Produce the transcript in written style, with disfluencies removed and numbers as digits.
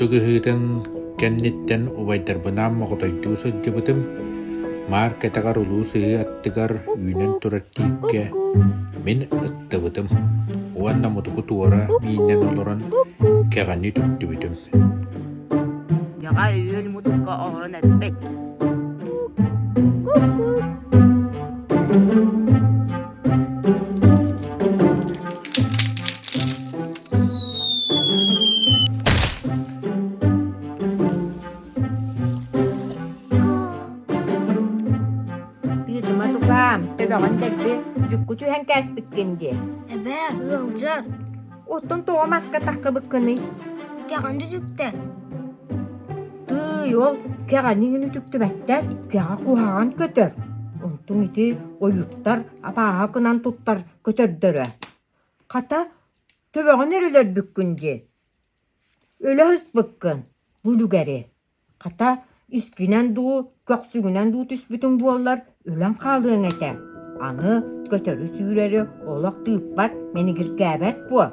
Бурдук ыһыытын кэнниттэн убайдарбынаан моҕотойдуу сылдьыбытым, маар кэтэҕэр улуу сыһыы аттыгар үүнэн турар тииккэ мин ыттыбытым уонна мутуку туора мииннэн олорон кэҕэни үтүктүбүтүм. Ньаҕа үөл мутукка олорон эппит. Тыытыма тукаам, төбөҕүн дэлби дьукку түһэн кээспиккин дии. Эбээ, ыалдьар. Оттон тоҕо маска таххыбыккыный? Кэҕэн үтүктэ. Тыый, ол кэҕэниҥин үтүктүбэттэр, кэҕэ куһаҕан көтөр. Онтуҥ ити ойуттар абааһы гынан туттар көтөрдөрө. Хата, төбөҕүн эрэ өлөрбүккүн дии. Өлө сыспыккын, бу үлүгэри. Хата, искинэн дуу, көхсүгүнэн дуу түспүтүҥ буоллар, өлөн хаалыаҥ этэ. Аны көтөрү-сүүрэри олох тыыппат, мэнигиргээбэт буо.